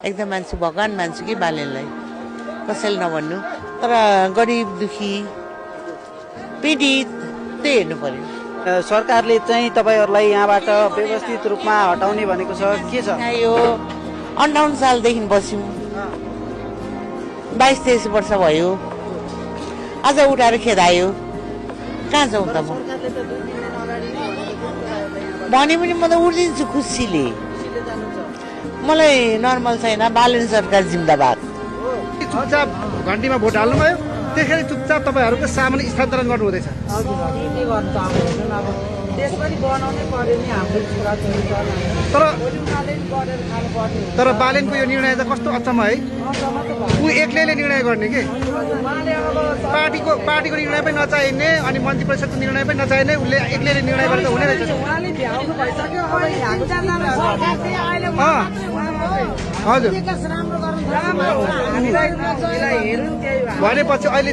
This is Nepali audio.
एकदम मान्छु भगवान मान्छु कि बालेनलाई कसैले नभन्नु तर गरिब दुखी पीडित त्यही हेर्नु पर्यो। सरकारले चाहिँ तपाईहरुलाई यहाँबाट व्यवस्थित रूपमा हटाउने भनेको छ के छ? यो 58 सालदेखि बस्यौं 22-23 वर्ष भयो आज उठाएर खेदायो कहाँ जाउँ त म भने पनि म त उठिदिन्छु खुसीले। मलाई नर्मल छैन बालेन सरकार जिन्दाबाद। चुपचाप घन्टीमा भोट हाल्नुभयो त्यसैले चुपचाप तपाईहरुको सामान्य स्थानान्तरण गर्नु हुँदैछ। तर बालेनको यो निर्णय चाहिँ कस्तो अचम्म है। ऊ एक्लैले निर्णय गर्ने के पार्टीको निर्णय पनि नचाहिने अनि मन्त्री परिषदको निर्णय पनि नचाहिने उसले एक्लैले निर्णय गरेर हुने रहेछ। हजुर भनेपछि अहिले